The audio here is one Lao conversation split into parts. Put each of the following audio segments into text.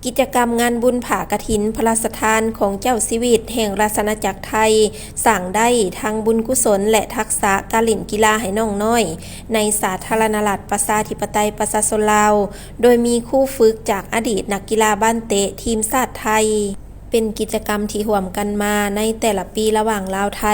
ກິດຈະກຳງານບຸນຜ້າກະຖິນພະລາຊະທານຂອງເຈົ້າຊີວິດແຫ່ງລາຊະອານາຈັກໄທ ສ້າງໄດ້ທັງບຸນກຸສົນ ແລະ ທັກສະການຫຼິ້ນກິລາໃຫ້ນ້ອງນ້ອຍໃນສາທາລະນະລັດປະຊາທິປະໄຕປະຊາຊົນລາວ, ໂດຍມີຄູຝຶກຈາກອະດີດນັກກິລາບານເຕະທີມຊາດໄທ. ເປັນກິດຈະກຳທີ່ຮ່ວມກັນມາໃນແຕ່ລະປີລະຫວ່າງລາວໄທ,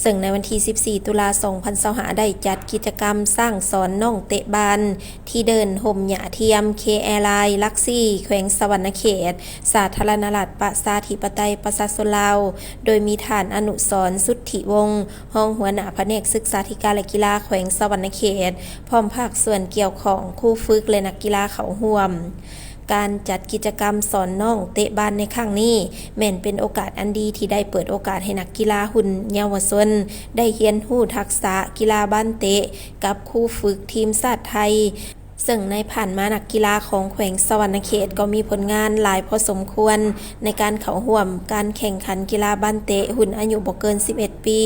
ເຊິ່ງໃນວັນທີສິບສີ່ ຕຸລາ ສອງພັນຊາວຫ້າ ໄດ້ຈັດກິດຈະກຳສ້າງສອນນ້ອງເຕະບານ ທີ່ເດີ່ນຮົ່ມຫຍ້າທຽມ ເຄແອລາຍ ຫຼັກສີ່ ແຂວງສະຫວັນນະເຂດ, ສາທາລະນະລັດປະຊາທິປະໄຕປະຊາຊົນລາວ, ໂດຍມີທ່ານ ອະນຸສອນ ສຸດທິວົງ ຮອງຫົວໜ້າພະແນກສຶກສາທິການ ແລະ ກິລາແຂວງສະຫວັນນະເຂດ ພ້ອມພາກສ່ວນກ່ຽວຂ້ອງ, ຄູຝຶກ ແລະ ນັກກິລາເຂົ້າຮ່ວມ. ການຈັດກິດຈະກຳສອນນ້ອງເຕະບານໃນຄັ້ງນີ້ ແມ່ນເປັນໂອກາດອັນດີທີ່ໄດ້ເປີດໂອກາດໃຫ້ນັກກິລາຮຸ່ນເຍົາວະຊົນ ໄດ້ຮຽນຮູ້ທັກສະກິລາບານເຕະກັບຄູຝຶກທີມຊາດໄທ, ເຊິ່ງໃນຜ່ານມານັກກິລາຂອງແຂວງສະຫວັນນະເຂດກໍມີຜົນງານຫຼາຍພໍສົມຄວນໃນການເຂົ້າຮ່ວມການແຂ່ງຂັນກິລາບານເຕະຮຸ່ນອາຍຸບໍ່ເກີນສິບເອັດປີ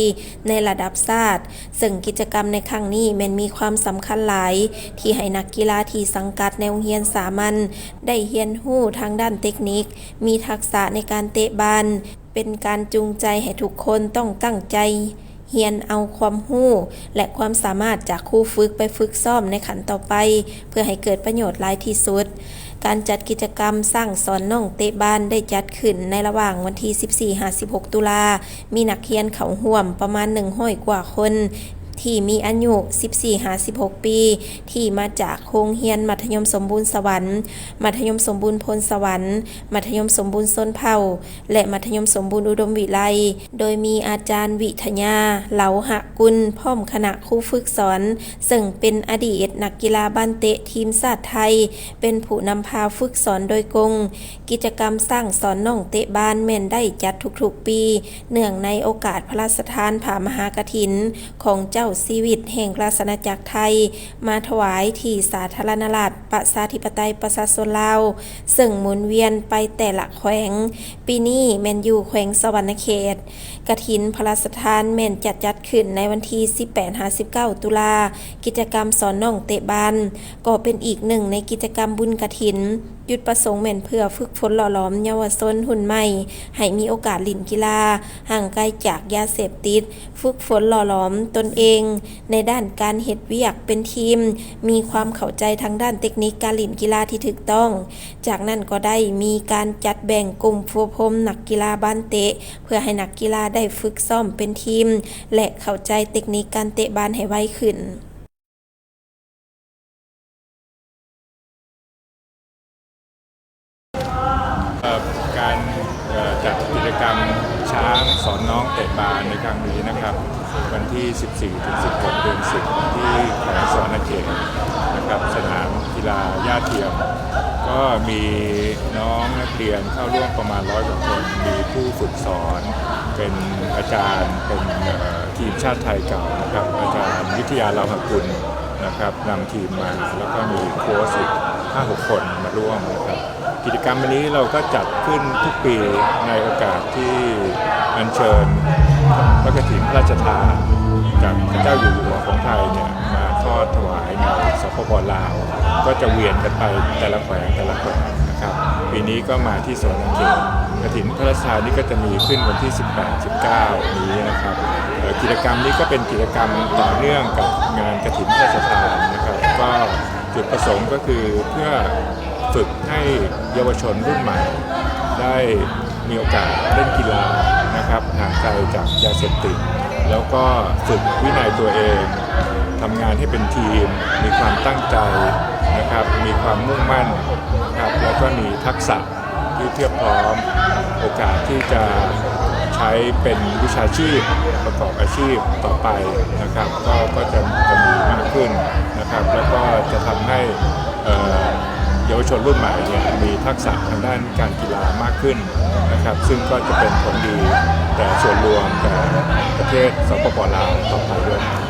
ໃນລະດັບຊາດ, ເຊິ່ງກິດຈະກຳໃນຄັ້ງນີ້ແມ່ນມີຄວາມສຳຄັນຫຼາຍ ທີ່ໃຫ້ນັກກິລາທີ່ສັງກັດໃນໂຮງຮຽນສາມັນໄດ້ຮຽນຮູ້ທາງດ້ານເຕັກນິກ, ມີທັກສະໃນການເຕະບານ, ເປັນການຈູງໃຈໃຫ້ທຸກຄົນຕ້ອງຕັ້ງໃຈຮຽນເອົາຄວາມຮູ້ ແລະ ຄວາມສາມາດຈາກຄູຝຶກໄປຝຶກຊ້ອມໃນຂັ້ນຕໍ່ໄປ ເພື່ອໃຫ້ເກີດປະໂຫຍດຫຼາຍທີ່ສຸດ. ການຈັດກິດຈະກຳສ້າງສອນນ້ອງເຕະບານໄດ້ຈັດຂຶ້ນໃນລະຫວ່າງວັນທີສິບສີ່ ຫາ ສິບຫົກ ຕຸລາ, ມີນັກຮຽນເຂົ້າຮ່ວມປະມານໜຶ່ງຮ້ອຍກວ່າຄົນ ທີ່ມີອາຍຸສິບສີ່ຫາສິບຫົກປີ ທີ່ມາຈາກໂຮງຮຽນມັດທະຍົມສົມບູນສະຫວັນ, ມັດທະຍົມສົມບູນໂພນສະຫວັນ, ມັດທະຍົມສົມບູນຊົນເຜົ່າ ແລະ ມັດທະຍົມສົມບູນອຸດົມວິໄລ, ໂດຍມີອາຈານ ວິທະຍາ ເຫຼົາຫະກຸນ ພ້ອມຄະນະຄູຝຶກສອນ, ເຊິ່ງເປັນອະດີດນັກກິລາບານເຕະທີມຊາດໄທ, ເປັນຜູ້ນຳພາຝຶກສອນໂດຍກົງ. ກິດຈະກຳສ້າງສອນນ້ອງເຕະບານແມ່ນໄດ້ຈັດທຸກໆປີ ເນື່ອງໃນໂອກາດພະລາຊະທານຜ້າມະຫາກະຖິນຂອງເຈົ້າຊີວິດແຫ່ງລາຊະອານາຈັກໄທ ມາຖວາຍທີ່ສາທາລະນະລັດປະຊາທິປະໄຕປະຊາຊົນລາວ, ເຊິ່ງໝູນວຽນໄປແຕ່ລະແຂວງ. ປີນີ້ແມ່ນຢູ່ແຂວງສະຫວັນນະເຂດ. ກະຖິນພະລາຊະທານແມ່ນຈະຈັດຂຶ້ນໃນວັນທີສິບແປດຫາສິບເກົ້າ ຕຸລາ. ກິດຈະກຳສອນນ້ອງເຕະບານ ກໍເປັນອີກໜຶ່ງໃນກິດຈະກຳບຸນກະຖິນ. ຈຸດປະສົງແມ່ນເພື່ອຝຶກຝົນຫຼໍ່ຫຼອມເຍົາວະຊົນຮຸ່ນໃໝ່ ໃຫ້ມີໂອກາດຫຼິ້ນກິລາ, ຫ່າງໄກຈາກຢາເສບຕິດ, ຝຶກຝົນຫຼໍ່ຫຼອມຕົນເອງໃນດ້ານການເຮັດວຽກເປັນທີມ, ມີຄວາມເຂົ້າໃຈທາງດ້ານເຕັກນິກການຫຼິ້ນກິລາທີ່ຖືກຕ້ອງ. ຈາກນັ້ນກໍໄດ້ມີການຈັດແບ່ງກຸ່ມຝຶກອົບຮົມນັກກິລາບານເຕະ ເພື່ອໃຫ້ນັກກິລາໄດ້ຝຶກຊ້ອມເປັນທີມ ແລະ ເຂົ້າໃຈເຕັກນິກການເຕະບານໃຫ້ໄວຂຶ້ນ. ເอ่อ การ เอ่อ จัดกิจกรรมช้างสอนน้องเตะบาสในครั้งนี้นะครับ วันที่ สิบสี่ ถึง สิบหก เดือน สิบ ที่แขวงสะหวันนะเขตนะครับ สนามกีฬาหญ้าเทียม ก็มีน้องนักเรียนเข้าร่วมประมาณ ร้อย กว่าคน มีผู้ฝึกสอนเป็นอาจารย์ เป็น เอ่อ ทีมชาติไทยเก่านะครับ อาจารย์วิทยา ลาวหกุล นะครับ นำทีมมา แล้วก็มีโค้ชอีก ห้าหก คนมาร่วมนะครับ กิจกรรมวันนี้เราก็จัดขึ้นทุกปีในโอกาสที่อัญเชิญพระกฐินพระราชทานจากพระเจ้าอยู่หัวของไทยเนี่ย มาทอดถวายใน สปป ลาว ก็จะเวียนกันไปแต่ละแขวง แต่ละแขวงนะครับ ปีนี้ก็มาที่สะหวันนะเขต กฐินพระราชทานนี่ก็จะมีขึ้นวันที่ สิบแปด สิบเก้า นี้นะครับ เอ่อ กิจกรรมนี้ก็เป็นกิจกรรมต่อเนื่องกับงานกฐินพระราชทานนะครับ ก็จุดประสงค์ก็คือเพื่อฝึกให้เยาวชนรุ่นใหม่ได้มีโอกาสเล่นกีฬานะครับ ห่างไกลจากยาเสพติด แล้วก็ฝึกวินัยตัวเอง ทำงานให้เป็นทีม มีความตั้งใจนะครับ มีความมุ่งมั่นนะครับ แล้วก็มีทักษะ ที่เพียบพร้อม โอกาสที่จะใช้เป็นวิชาชีพ ประกอบอาชีพต่อไปนะครับ ก็ ก็จะ จะมีมากขึ้นนะครับ แล้วก็จะทำให้ เอ่อ เยาวชนรุ่นใหม่เนี่ย มีทักษะทางด้านการกีฬามากขึ้นนะครับ ซึ่งก็จะเป็นผลดีต่อส่วนรวม ต่อประเทศ สปป ลาว ต่อไปด้วยครับ